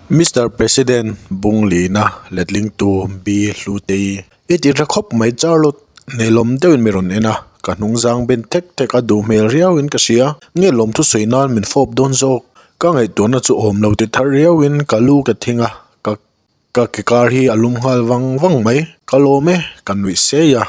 Mister President, Bunglina letlingtu B Hlutei i ti tha khawp mai Charlotte nelawm deuhin mi rawn en a, ka hnung zang ben thek thek a duh hmel riauin ka hria, nge lawmthu sawi nan min fawp dawn zawk? Ka ngaihtuahna chu awm lo ti thar riauin ka lu ka thing a, ka Ka ke kar hi a lum nghal vang vang mai. Ka lawm e, ka nuih sei a.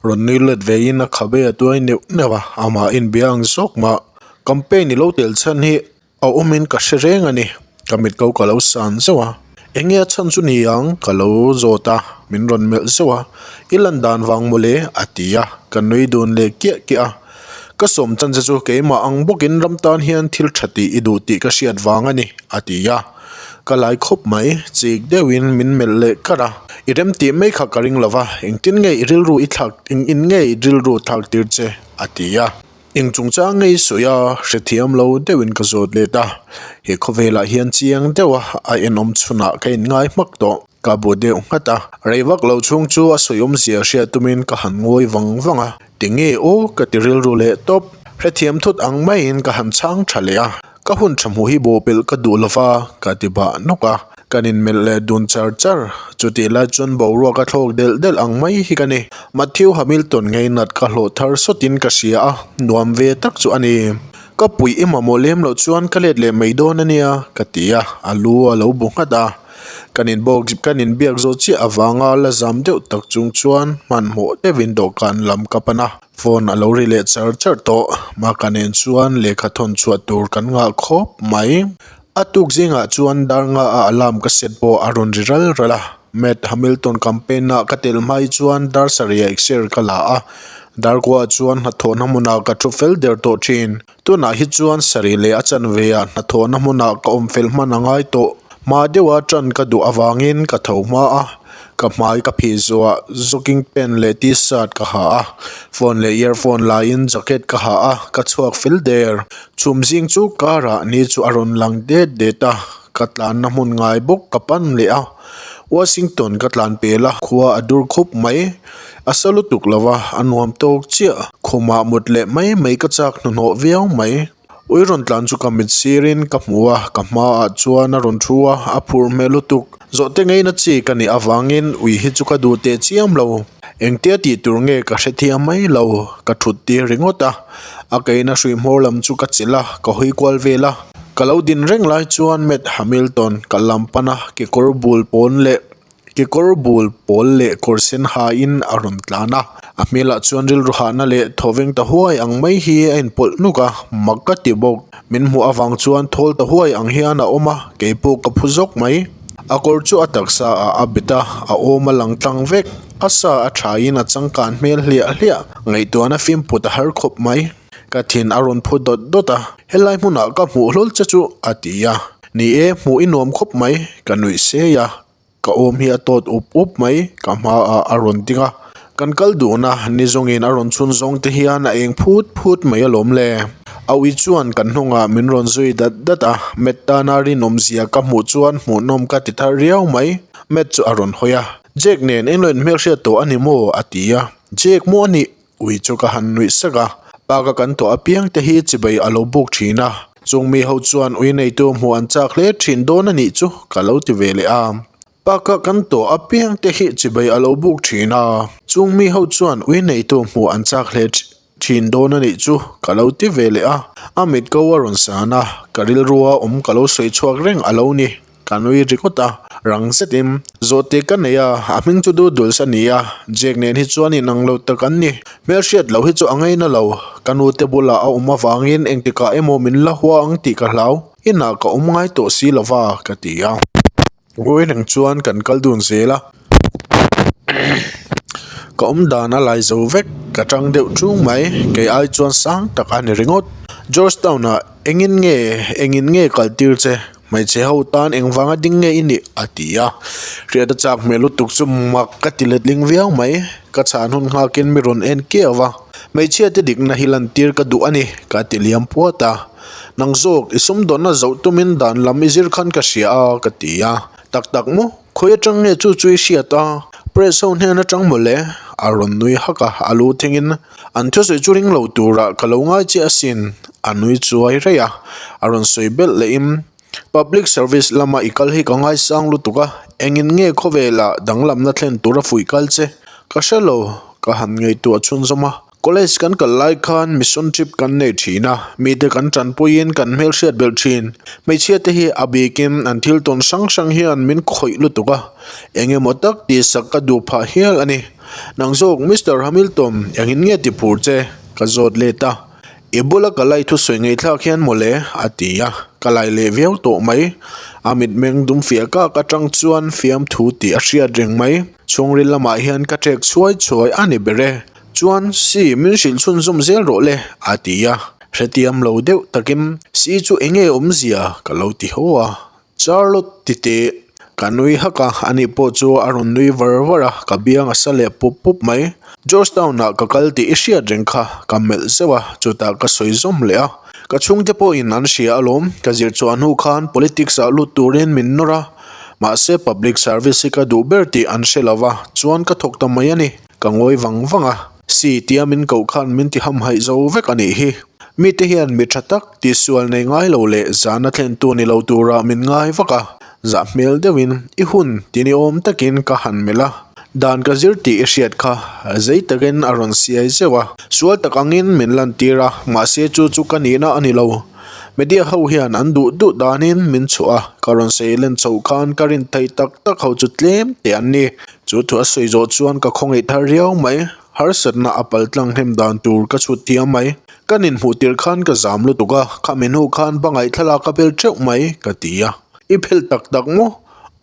Rawn nui let ve in a khabe a tuai neuh neuh a, amah inbia ang zawk mah. Campaign i lo tel chhan hi a awm in ka hre reng a ni. Ka mit ko ka lo san zeuh a. Enge a chhan chu ni ang? Ka lo zawt a, min rawn melh zeuh a. I lan dan vang mawle a ti a, ka nui dun leh kiah kiah a. Ka sawm chan che chu keimah ang bawkin ram tan hian thil tha tih i duh tih ka hriat vang a ni, a ti a. Ka lai khawp mai, chik deuhin min melh leh kar a. I rem tih mai kha ka ring lo va, engtin nge i rilru i thlak, engin nge i rilru thlak tir che? a ti a. Eng chungchang nge i sawi a, hrethiam lo deuhin ka zawt let a. He khawvelah hian chiang deuha a enawm chhunah ka inngai hmak tawh. Ka bu deuh nghat a, rei vak lo chhung chu a sawi awmzia hriat tumin ka han ngawi vang vang a, tinge aw ka ti rilru leh tawp. Hrethiam thut ang maiin ka han chhang tha leh a, ka hun tha hmuh hi bawhpelh ka duh lova ka ti bah nawk a, kan inmelh leh dun char char, chutih lai chuan boruak a thlawk delh delh ang mai hi ka ni. Matthew Hamilton ngeinat ka hlawh thar sawtin ka hria a, nuam ve tak chu a ni. Ka puih i mamawh lem loh chuan ka let leh mai dawn a nia ka ti a, a lu a lo bu nghat a. Kan inbawk kan inbiak zawh chiah avanga la zam deuh tak chung chuan hmanhmawh deuhin dawhkan lam ka pan a, phone a lo ri leh char char tawh. Maka nen chuan lehkha thawn chhuah tur kan ngah khawp mai. A tuk zingah chuan dar nga a alarm ka set pawh a rawn ri ral ral a, Matt Hamilton campaign ah ka tel hmai chuan dar sarih ah exer ka la a, dar kuah chuan hnathawhna hmunah ka thu fel der tawh thin. Tunah hi chuan sarih leh a chanve ah hnathawhna hmunah ka awm fel hman a ngai tawh. Hma deuha tan ka duh avangin ka tho hma a, ka hmai ka phih zuah jogging pant leh t-shirt ka ha a, phone leh earphone laiin jacket ka ha a, ka chhuak fel der. Chhum zing chu car ah ni chu a rawn lang det det a, ka tlanna hmun ngai bawk ka pan leh a. Washington ka tlan pel a, khua a dur khup mai. A sa lutuk lo va, a nuam tawk chiah. Khumah mut leh mai mai ka chak hnuhnawh viau mai. Ui rawn tlan chu ka mit sirin ka hmu a, ka hmaah chuan a rawn thu a, a phur hmel lutuk. Zawhte ngeina chi ka nih avangin ui hi chu ka duh teh chiam lo. Engtia tih tur nge ka hrethiam mai lo, ka thut tir ringawt a. A keina hrui hmawr lam chu ka chelh a, ka hawi kual vel a. Ka lo din reng lai chuan Matt Hamilton ka lam pan a, kekawr bul pawn leh Kekawr bul pawl leh kawr sen hain a rawn tlan a, a hmelah chuan rilru hahna leh thawveng ta huai ang mai hi a inpawlh nuk a, mak ka ti bawk. Min hmuh avang chuan thawl ta huai ang hian a awm a, keipawh ka phu zawk mai. A kawr chu a taksa ah a bet a, a awm a lang tlang vek. A sa a thain a changkan hmel hliah hliah, ngaihtuahna fimphut a har khawp mai. Ka thin a rawn phu dawt dawt a, helai hmunah ka hmuh hlawl che chu a ti a. Ni e, hmuh i nuam khawp mai, ka nuih sei a. Ka awm hi a tawt up up mai, ka hmaah a rawn ding a. Kan kal duhna ni zawngin a rawn chhun zawng te hian a eng phut phut mai alawm le. A ui chuan kan hnungah min rawn zui dat dat a, Matt tana rinawmzia ka hmuh chuan hmuhnawm ka ti thar riau mai. Matt chu a rawn hawi a, Jake nen englo inhmelhriat tawh a ni maw? a ti a. Jake maw a nih? Ui chu ka han nuih sak a, park a kan tawh apiang te hi chibai a lo buk thin a, chung mi ho chuan ui neitu hmuh an chak hle thin dawn a nih chu ka lo ti ve leh a. Park a kan tawh apiang te hi chibai a lo buk thin a, chung mi ho chuan ui neitu hmuh an chak hle thin dawn a nih chu ka lo ti ve leh a. A mit ko a rawn san a, ka rilrua awm ka lo sawi chhuak reng a lo ni. Ka nui ringawt a, rang zetin zawhte ka nei a, a hming chu Doodles a ni a, Jake nen hi chuan inang lo tak an ni. Hmelhriat loh hi chu a ngaina lo, ka nute bulah a awm avangin engtikah emaw min la hua ang tih ka hlau, inah ka awm ngai tawh si lova ka ti a. Ngawi reng chuan kan kal dun zel a, ka awm dan a lai zo vek, ka tang deuh tung mai, kei ai chuan sang tak a ni ringawt. Georgetown-ah engin nge engin nge kal tir che? Hmeichhe ho tan engvanga ding nge i nih? a ti a. Hriat a chak hmel lutuk chu mak ka ti letling viau mai. Ka chhan hun nghakin mi rawn en kiau a. Hmeichhia te dikna hi lantir ka duh a ni, ka ti liam puat a. Nang zawk, i sumdawnna zoh tumin dan lam i zir khan ka hria a, ka ti a. Tak tak maw? Khawi atang nge chu chu i hriat a? Press ho hnen atang mawle? A rawn nui hak a, a lu thingin an thusawi chu ring lo turah ka lo ngai chiah asin, a nui chuai raih a, a rawn sawi belh lehin. Public service lama i kal hi ka ngaisang lutuk a, engin nge khawvelah danglamna thlen tura fuih kal che? Ka hre lo, ka han ngaihtuah chhunzawm a. College kan kal lai khan mission trip kan nei thin a, mite kan tanpuiin kan hmelhriat belh thin. Hmeichhia te hi a bikin an thil tawn hrang hrang hian min khawih lutuk a, eng emaw tak tihsak ka duh phah hial a ni. Nang zawk Mister Hamilton, engin nge ti phur che? Ka zawt let a. I bula ka lai thusawi ngaihthlak hian mawle, a ti a, ka lai leh viau tawh mai. A mitmeng dum fiah kak atang chuan fiamthu tih a hriat reng mai. Chhungril lamah hian ka ṭek chhuai chhuai a ni ber e. Chuan, Si, min hrilh chhunzawm zel rawh le, a ti a. Hretiam lo deuh takin, Si chu eng nge awmzia? ka lo ti haw a. Charlotte ti teh. Ka nui hak a, ani pawh chu a rawn nui var var a, ka biang a sa leh pup pup mai. Georgetown-ah ka kal tih i hriat reng kha, ka melh zeuh a, chutah ka sawi zawm leh a. Ka chhungte pawhin an hria alawm, ka zir chhuah hnu khan politics-ah lut turin min nawr a, mahse public service hi ka duh ber tih an hre lo va, chuan ka thawk ta mai a ni. Ka ngawi vang vang a, si tia min koh khan min ti hamhaih zo vek a nih hi. Mite hian mi tha tak tihsual nei ngai lo leh zahna thlentu ni lo turah min ngai vak a, zah hmel deuhin i hun ti ni awm takin ka han melh a. Dan ka zir tih i hriat kha zei takin a rawn siai zeuh a, sual tak angin min lantir a, mahse chu chu ka nihna a ni lo. Media ho hian an duh duh danin min chhuah a, ka rawn sei len chhoh khan ka rin thei tak tak ho chu tlem te an ni. Chu thu a sawi zawh chuan ka khawngaih thar riau mai, harsatna a pal tlang hnem dan tur ka chhut thiam mai. Ka ninhmuh tir khan ka zam lutuk a, khami hnu khan bangaih thlalak a bel teuh mai ka ti a. I phelh tak tak maw?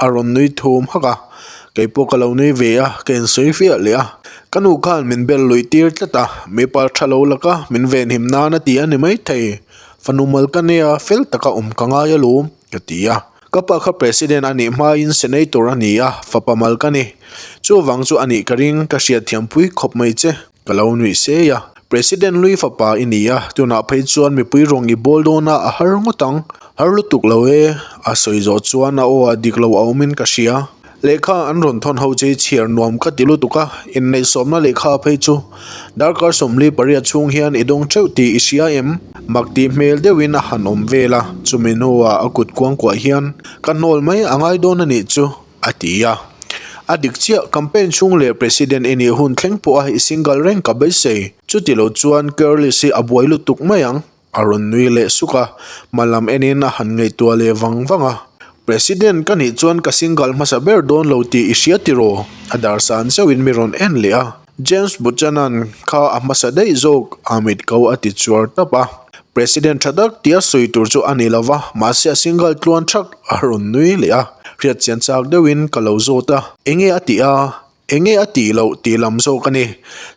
A rawn nui thum hak a, kei pawh ka lo nui ve a, ka insawi fiah leh a. Ka nu khan min bel luih tir tlat a, mipa tha lo laka min venhim nan a ti a ni maithei. Fanu mal ka nia, fel taka awm ka ngai alawm, ka ti a. Ka pa kha President a nih hmain Senator a ni a, fapa mal ka ni. Chuvang chu a nih ka ring, ka hriatthiampui khawp mai che, ka lo nuih sei a. President lui fapa i ni a, tunah phei chuan mipui rawng i bawl dawn a, a har ngawt ang. Har lutuk lo e, a sawi zawh chuan a aw ah dik lo a awmin ka hria. Lehkha an rawn thawn ho che chhiar nuam ka ti lutuk a, inneihsawmna lehkha phei chu darkar 48 chhung hian i dawng theuh tih i hria em? Mak tih hmel deuhin a han awm vel a, chumi hnuah a kut kuangkuah hian ka hnawl mai a ngai dawn a nih chu, a ti a. A dik chiah, campaign chhung leh President i nih hun thleng pawha i single reng ka beisei, chuti lo chuan Curlis hi a buai lutuk mai ang. A rawn nui leh suk a, hma lam enin a han ngaihtuah leh vang vang a. President ka nih chuan ka single hmasa ber dawn lo tih i hria tiraw? A dar san zeuhin mi rawn en leh a. James Buchanan kha a hmasa daih zawk, a mit ko a ti chuar tap a. President tha tak tia sawi tur chu a ni lo va, mahse a single tluan thak a rawn nui leh a. Hriat chian chak deuhin ka lo zawt a. Enge a tih a? Enge a tih loh tih lam zawk a ni.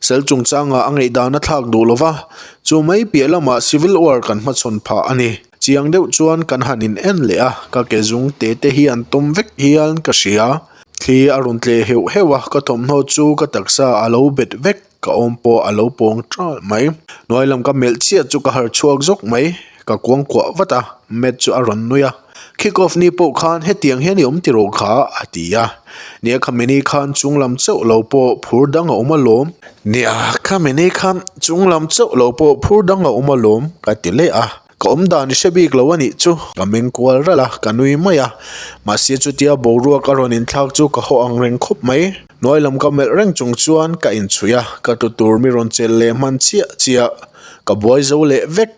Sel chungchangah a ngaihdan a thlak duh lo va, chu mai piah lamah Civil War kan hmachhawn phah a ni. Chiang deuh chuan kan han in en leh a, ka ke zung te te hi an tawm vek hian ka hria. Thli a rawn tleh heuh heuh a, ka thawmhnaw chu ka taksa a lo bet vek, ka awm pawh a lo pawng ṭalh mai. Hnuai lam ka melh chiah chu ka harh chhuak zawk mai, ka kuangkuah vat a, Matt chu a rawn nui a. Kick off ni pawh khan hetiang hian i awm ti rawh kha, a ti a. Nia Khamenei khan chung lam chauh lo pawh phur dang a awm alawm. Nia Khamenei khan chung lam chauh lo pawh phur dang a awm alawm, ka ti leh a. Ka awm dan i hre bik lo a nih chu. Ka meng kual ralh a, ka nui mai a. Mahse chutia boruak a rawn inthlak chu ka haw ang reng khawp mai. Hnuai lam ka melh reng chung chuan ka inchhuih a, ka tlu tur mi rawn chelh leh hman chiah chiah. Ka buai zo leh vek.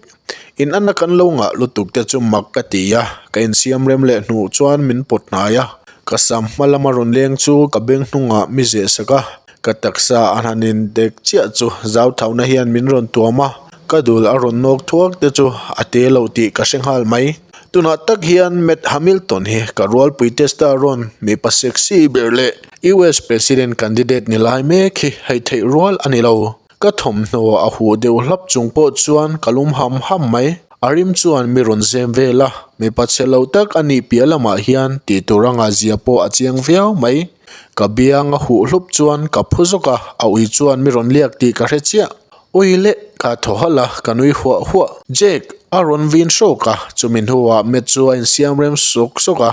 In anna kan lo ngah lutuk te chu mak ka ti a, ka insiam rem leh hnuh chuan min pawt hnai a, ka sam hma lama rawn leng chu ka beng hnungah mi zeh sak a, ka taksa a han indek chiah chu zauthauhna hian min rawn tuam a, ka dul a rawn nawk thuak te chu a te lo tih ka hre nghal mai. Tunah tak hian Matt Hamilton hi ka rualpui testa rawn mipa sexy ber leh US President candidate ni lai mek hi hei theih rual a ni lo. Ka thawmhnaw a huh deuh hlap chung pawh chuan ka lum ham ham mai. A rim chuan mi rawn zem vel a, mipa chhe lo tak a nih piah lamah hian tih tur a ngahzia pawh a chiang viau mai. Ka biang a huh hlup chuan ka phu zawk a, a ui chuan mi rawn liak tih ka hre chiah. Ui leh, ka thaw halh a, ka nui huah huah. Jake, a rawn vin hrawk a, chumi hnuah Matt chu a insiam rem sawk sawk a,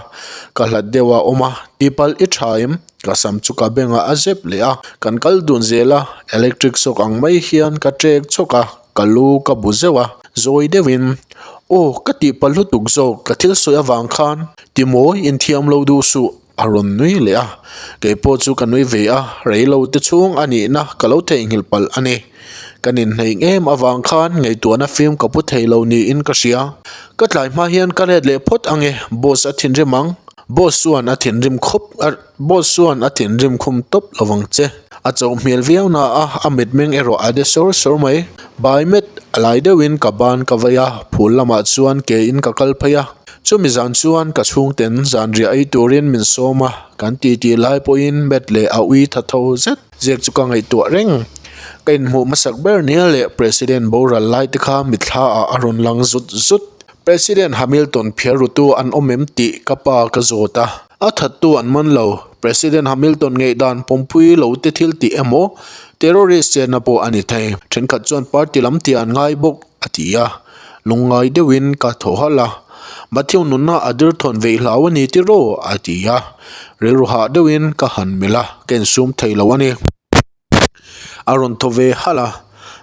ka hlat deuh a awm a, tihpalh i tha em? Ka sam chu ka bengah a zep leh a, kan kal dun zel a, electric shock ang mai hian ka ṭek chhawk a, ka lu ka bu zeuh a, zawi deuhin. Aw, ka tihpalh lutuk zawk, ka thil sawi avang khan Timawi inthiam lo duh suh, a rawn nui leh a. Kei pawh chu ka nui ve a, rei lo te chhung a nihna ka lo theihnghilh palh a ni. Ka ninhneih em avang khan ngaihtuahna fim ka pu thei lo niin ka hria. Ka tlai hma hian ka let leh phawt ange, boss a thinrim ang. Boss chuan a thinrim khawp a, boss chuan a thinrim khum tawp lo vang che. A chauh hmel viau na a, a mitmeng erawh a de sawr sawr mai. Bai met a lai deuhin ka ban ka vei a, phul lamah chuan ke in ka kal phei a. Chumi zan chuan ka chhungten zanriah ei turin min sawm a, kan titi lai pawhin met leh a ui tha tho zet zek chu ka ngaihtuah reng. Ka inhmuh hmasak ber nia leh President boral lai te kha mitthla ah a rawn lang zut zut. President Hamilton phiar rutu an awm em tih ka pa ka zawt a, a thattu an man lo. President Hamilton ngaihdan pawmpui lo te thil tih emaw terrorist chenna pawh a ni thei. Thenkhat chuan party lam tih an ngai bawk a ti a, lungngai deuhin ka thaw halh a. Matthew nunna a dirthawn veih hlau a ni tiraw? a ti a, rilru hah deuhin ka han melh a, ka insum thei lo a ni. A rawn thaw ve halh a,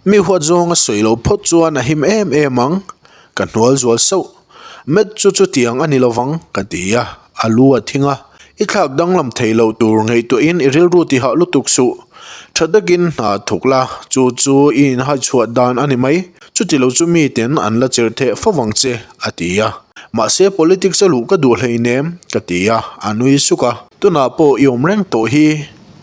mi huat zawng a sawi loh phawt chuan a him em em ang, ka hnual zual sauh. Met chu chutiang a ni lovang ka ti a, a lu a thing a, i thlak danglam thei loh tur ngaihtuahin i rilru tihah lutuk suh. Tha takin hna thawk la, chu chu i inhai chhuah dan a ni mai, chuti lo chu miten an la chirh theh fo vang che, a ti a. Mahse politics a luh ka duh hleinem, ka ti a, a nui suk a. Tunah pawh i awm reng tawh hi.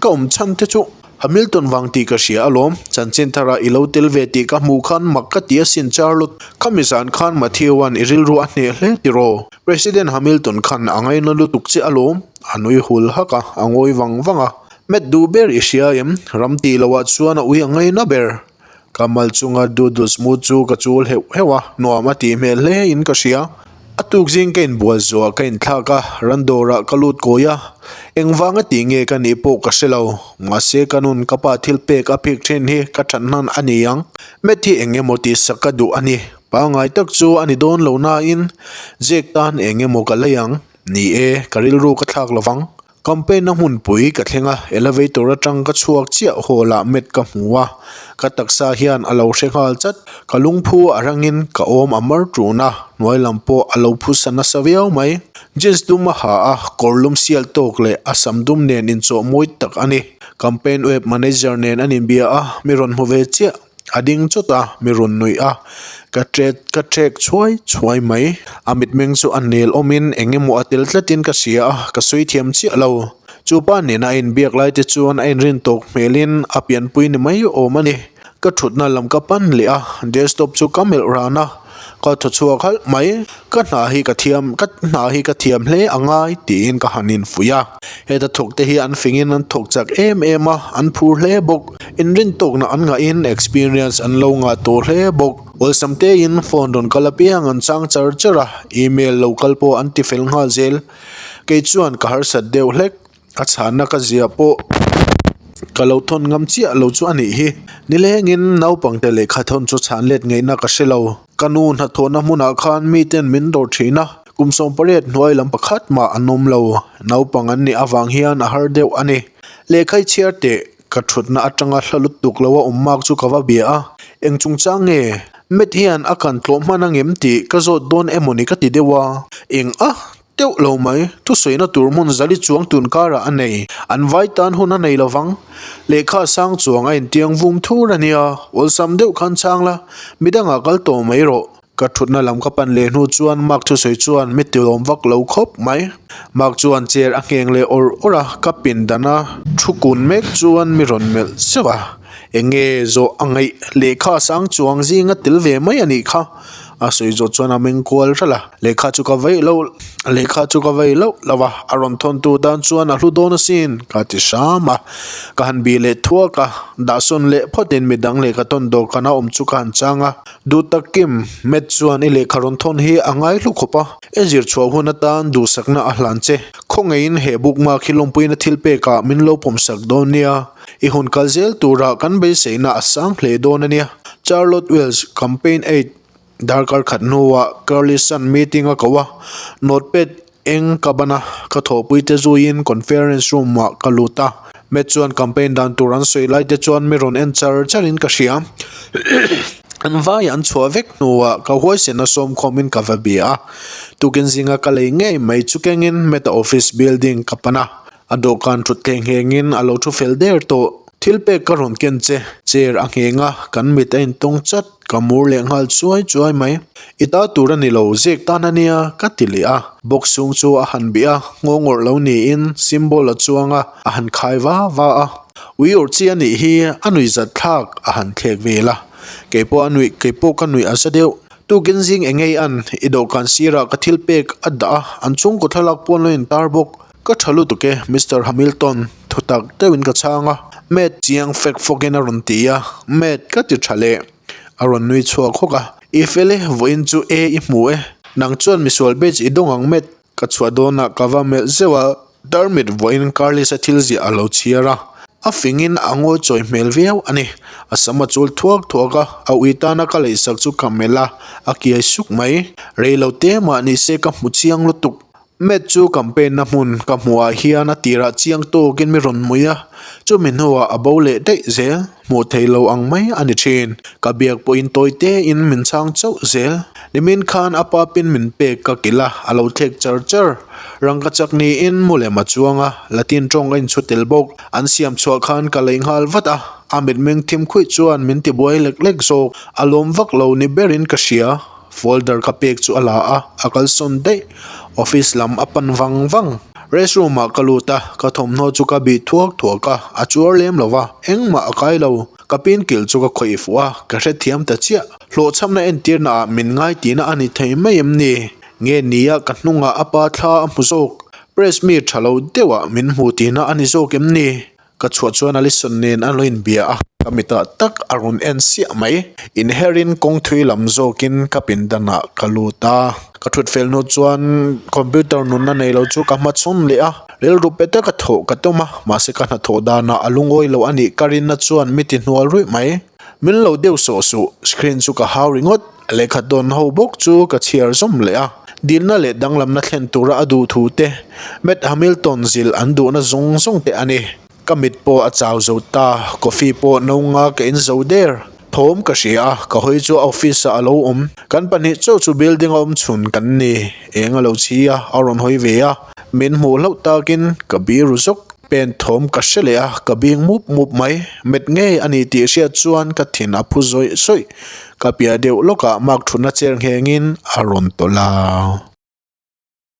Ka awm chhan te chu Hamilton vang tih ka hria alawm, chanchin thara i lo tel ve tih ka hmuh khan mak ka ti asin Charlotte, khami zan khan Matthew-a'n i rilru a hneh hle tiraw? President Hamilton khan a ngaina lutuk che alawm, a nui hul hak a, a ngawi vang vang a. Matt duh ber i hria em? Ram tih loh ah chuan a ui a ngaina ber. Ka mal chunga Doodles mu chu ka chul heuh heuh a, nuam a tih hmel hle in ka hria. A tuk zing ka inbual zuah ka inthlak a, ran dawrah ka lut kawi a, engvanga tih nge ka nih pawh ka hre lo. Mahse ka nun ka pa thil pek a phik thin hi ka that hnan a ni ang. Matt hi eng emaw tihsak ka duh a ni. Pangngai tak chu a ni dawn lo nain Jake tan eng emaw ka lei ang. Ni e, ka rilru ka thlak lovang. Campaign-na hmunpui ka thleng a, elevator atang ka chhuak chiah hall ah Matt ka hmu a, ka taksa hian a lo hre nghal chat. Ka lungphu a rangin ka awm a mar tun a, hnuai lam pawh a lo phusa nasa viau mai. Jeans dum a ha a, kawr lum sial tawk leh a sam dum nen inchawh mawi tak a ni. Campaign web manager nen an inbia a, mi rawn hmu ve chiah. A ding chawt a, mi rawn nuih a, ka ṭet ka ṭek chhuai chhuai mai. A mitmeng chu a nel awmin eng emaw a tel tlatin ka hria a, ka sawi thiam chiah lo. Chu pa nena a inbiak lai te chuan a inrin tawk hmelin a pianpui ni mai awm a ni. Ka ṭhutna lam ka pan leh a, desktop chu ka melh ran a, ka thaw chhuak halh mai. Ka hna hi ka thiam, ka hna hi ka thiam hle a ngai tiin ka han infuih a. Heta thawk te hi an fingin an thawk chak em em a, an phur hle bawk. Inrintawkna an ngahin experience an lo ngah tawh hle bawk. Awlsam tein phone rawn kal apiang an chang char char a, email lo kal pawh an ti fel nghal zel. Kei chuan ka harsat deuh hlek, a chhanna ka ziah pawh ka lo thawn ngam chiah lo chu a nih hi. Nilengin naupangte lehkha thawn chu chhan let ngaihna ka hre lo. Ka nu hnathawhna hmunah khan miten min dawr thin a, kum 18 hnuai lam pakhat mah an awm lo. Naupang an nih avang hian a har deuh a ni. Lehkha i chhiar teh. Ka thutna atanga hla lutuk lo a awm mak chu ka va bia a, eng chungchang nge? Matt hian a kan tlawh hman angem tih ka zawt dawn emawni ka ti deuh a, eng a teuh lo mai, thusawina tur hmun zali chuang tun karah a nei, an vai tan hun a nei lovang. Lehkha sang chuang a intiang vum thur a nia, awlsam deuh khan chhang la, midangah kal tawh mai rawh. Ka thutna lam ka pan leh hnu chuan Mark thusawi chuan mi tilawm vak lo khawp mai. Mark chuan chair a ngheng leh awrh awrh a, ka pindana thu kun mek chuan mi rawn melh zeuh a. Eng nge zawh a ngaih lehkha sang chuang zinga tel ve mai a nih kha. A sawi zawh chuan a meng kual hralh a, lehkha chu ka vaih loh lehkha chu ka vaih loh lo a, a rawn thawntu tan chuan a hlu dawn asin ka ti hram a. Ka han bih leh thuak a, dahsawn leh phawtin midang lehkha thawn dawhkan a awm chu ka han chang a. Duh tak Kim, Matt chuan i lehkha rawn thawn hi a ngai hlu khawp a, i zir chhuah hun atan duhsakna a hlan che. Khawngaihin he bookmark hi lawmpuina thil pekah min lo pawmsak dawn nia. I hun kal zel turah kan beiseina a sang hle dawn a nia. Charlotte Wells, Campaign Aid, Darkar khat hnuah Curly Sun meeting a ko a, notepad Eng ka ban a, ka thawhpui te zuiin conference room ah ka lut a, Matt chuan campaign dan tur an sawi lai te chuan mi rawn en char char in ka hria. An vai an chhuah vek hnuah ka huaisen a sawm khawmin ka va bia a. Tukin zinga ka lei ngei mai chu kengin Meta office building ka pan a. A dawhkan thut thleng nghengin a lo thu fel der tawh. Thil pek ka rawn ken che. Chair a ngheng a, kan mit a intawng chat. Ka mur leh nghal chuai chuai mai. I ta tur a ni lo, zek tan a nia, ka ti leh a. Box chhung chu a han bih a, nghawng awrh lo niin symbol a chuang a, a han khai va va a. Ui awrh chi a nih hi, a nuih zat thlak a han thlek vel a. Keipawh a nuih, keipawh ka nuih a za deuh. Tukin zing eng ngei an, i dawhkan sirah ka thil pek a dah a, an chhungkaw thlalak pawn lo intar bawk. Ka tha lutuk e, Mister Hamilton, thutak deuhin ka chhang a. Matt chiang fek fawkin a rawn ti a, Matt ka ti tha leh. A rawn nui chhuak hawk a, I fel e, vawiin chu e i hmu e. Nang chuan misual batch i dawng ang Matt. Ka chhuah dawnah ka va melh zeuh a, tarmit vawiin Carlis-a thil ziah a lo chhiar a. A fingin a ngawi chawi hmel viau a ni. A sam a chul thuak thuak a, a ui tana ka leihsak chu ka melh a, a kiai suk mai. Rei lo te mah ni se ka hmu chiang lutuk. Matt chu campaign na hmun ka hmuh ah hian a tirah chiang tawkin mi rawn hmui a, chumi hnuah a bo leh daih zel, hmuh theih lo ang mai a ni thin. Ka biak pawhin tawi tein min chhang chauh zel. Nimin khan a pa pin min pek ka kilh a, a lo thlek char char. Rangka chak niin mu lem a chuang a, Latin tawng a inchhu tel bawk. An siam chhuah khan ka lei nghal vat a, a mitmeng thim khuih chuan min tibuai lek lek zawk. A lawm vak lo ni berin ka hria. Folder ka pek chu a la a, a kalsawn daih. Office lam a pan vang vang. Restroom ah ka lut a, ka thawmhnaw chu ka bih thuak thuak a, a chuar lem lo va, engmah a kai lo. Ka pin kilh chu ka khawih fuh a, ka hrethiam ta chiah. Hlawhchhamna entirna ah min ngai tihna a ni thei mai em ni? Nge nia ka hnungah a pa thla a hmu zawk. Press mi tha lo deuhah min hmu tihna a ni zawk em ni? Ka chhuah chuan Allison nen an lo inbia a, ka mitah tak a rawn en siah mai. Inherin kawng thui lam zawkin ka pindanah ka lut a, ka thut fel hnu chuan computer nunna nei lo chu ka hmachhawn leh a, rilru pe taka thawh ka tum a, mahse ka hnathawh danah a lungawi lo a nih ka rinna chuan mi ti hnual ruih mai. Min lo deuh sawh suh, screen chu ka hau ringawt, lehkha dawn ho bawk chu ka chhiar zawm leh a, dilna leh danglamna thlen tura a duh thu te, Matt Hamilton zilh an duhna zawng zawng te a ni. Ka mit pawh a chau zo ta, coffee pawh no nga ka in zo der. Thawm ka hria a, ka hawi chu a office ah a lo awm. Kan pahnih chauh chu building a awm chhun kan ni. Eng a lo chhi a, a rawn hawi ve a. Min hmuh hlauh takin ka biru zawk. Pen thawm ka hre leh a, ka bing mup mup mai. Met ngei a ni tih hriat chuan ka thin a phu zawih zawih. Ka piah deuh lawkah mark thutna chair nghengin a rawn tawlh a.